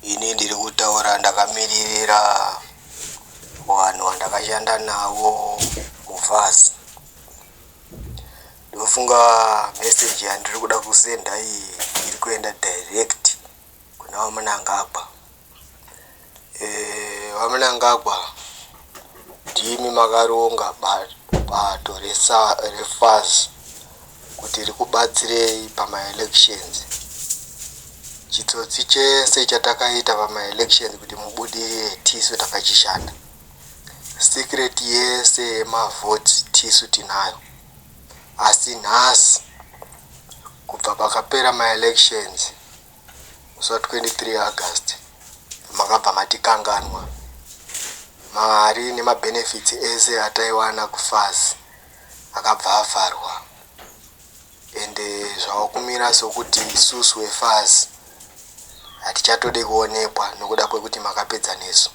Ini ndiri kutaura ndakamiririra vanhu vandakashanda navo muFAZ. Ndofunga meseji yandiri kuda kusenda iyi iri kuenda direct kuna VaMnangagwa. VaMnangagwa ndimi makaronga bato reFAZ kuti rikubatsirei pamaelections. Chitsotsi chese chatakaita pamaelections kuti mubudirire tisu takachishanda. Secret yese yemavhoti tisu tinayo. Asi nhasi kubva pakapera maelections musi wa 23 August makabva matikanganwa. Mari nemabenefits ese ataiwana kuFAZ akabva avharwa. Ende zvava sokuti isusu veFAZ hatichatodi kuonekwa nokuda kwekuti makapedza nesu.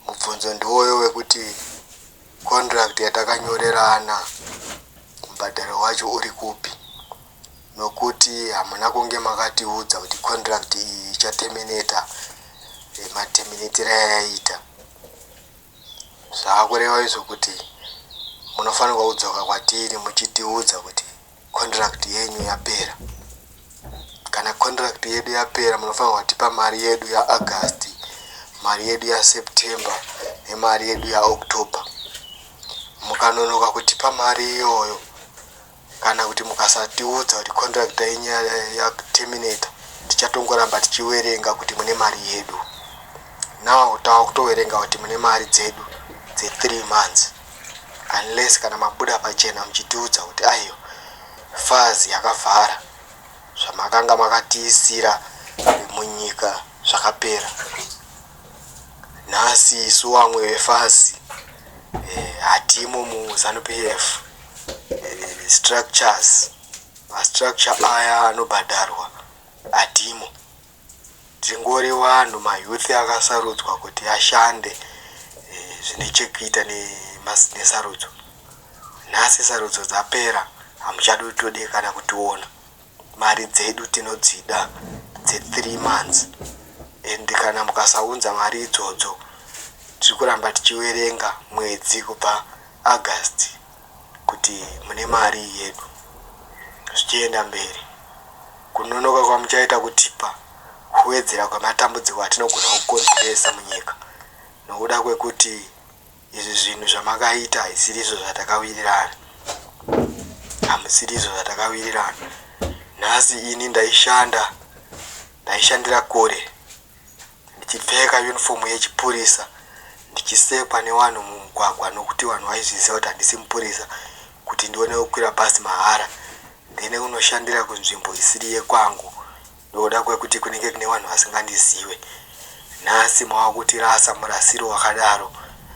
Mubvunzo ndiwoyo wekuti contract yatakanyorerana mubhadharo wacho uri kupi, nokuti hamuna kunge makatiudza kuti contract iyi ichaterminata materminatiro ayaita. Zvaakureva izvo kuti munofanirwa kudzoka kwatiri muchitiudza kuti contract yenyu yapera. Kana contract yedu yapera, munofanirwa kutipa mari yedu yaAugust, mari yedu yaSeptember nemari yedu yaOctober. Mukanonoka kutipa mari iyoyo kana kuti mukasatiudza kuti contract yenyu yaterminata, tichatongoramba tichiverenga kuti mune mari yedu. Now tava kutoverenga kuti mune mari dzedu dze3 months, unless kana mabuda pachena muchitiudza kuti aiwa, FAZ yakavhara, zvamakanga makatiisira munyika zvakapera. Nhasi isu vamwe veFAZ hatimo muZANU PF structures. Mastructure aya anobhadharwa hatimo. Tingori vanhu mayouth akasarudzwa kuti ashande zvine chekuita nesarudzo. Nhasi sarudzo dzapera, hamuchadi kutode kana kutiona. Mari dzedu tinodzida dze3 months, and kana mukasaunza mari idzodzo, tiri kuramba tichiverenga mwedzi kubva August kuti mune mari yedu zvichienda mberi. Kunonoka kwamuchaita kutipa kuwedzera kwematambudziko atinogona kukonzeresa munyika, nokuda kwekuti izvi zvinhu zvamakaita haisirizvo zvatakawirirana, hamusirizvo zvatakawirirana. Nhasi ini ndaishanda, ndaishandira kure, ndichipfeka uniform yechipurisa, ndichisekwa nevanhu mumugwagwa nokuti vanhu vaizviziva kuti handisi mupurisa, kuti ndione kukwira bhazi mahara. Ndine kunoshandira kunzvimbo isiri yekwangu nokuda kwekuti kunenge kune vanhu vasingandizive. Nhasi mava kutirasa murasiro wakadaro.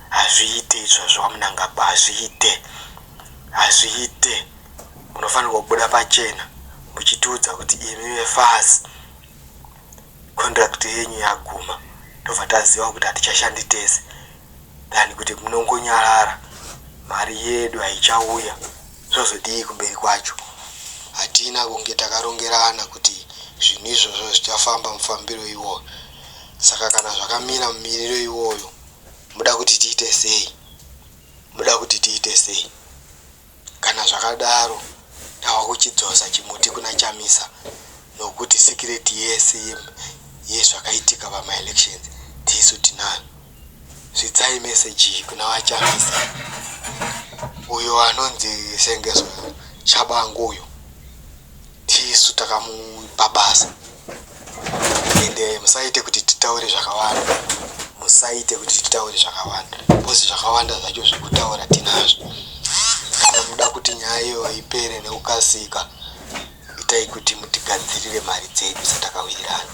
Hazviite izvozvo, VaMnangagwa, hazviite, hazviite. Munofanirwa kubuda pachena muchitiudza kuti imi veFAZ contract yenyu yaguma, tobva taziva kuti hatichashandi tese, than kuti munongonyarara, mari yedu haichauya. Zvozodii kumberi kwacho? Hatina kunge takarongerana kuti zvinhu izvozvo zvichafamba mufambiro iwoyo. Saka kana zvakamira mumiriro iwoyo, muda kuti tiite sei? Muda kuti tiite sei? Kana zvakadaro, tava kuchidzosa chimuti kuna Chamisa, nokuti secret yese yezvakaitika pamaelections tisu tinayo. Svitsai meseji iyi kuna VaChamisa. Uyo anonzi Sengezo Tshabangu uyo tisu takamupa basa, ende musaite kuti titaure zvakawanda, musaite kuti titaure zvakawanda, because zvakawanda zvacho zvekutaura tinazvo. Kana muda kuti nyaya iyoyo ipere nekukasika, itai kuti mutigadzirire mari dzedu dzatakawirirana.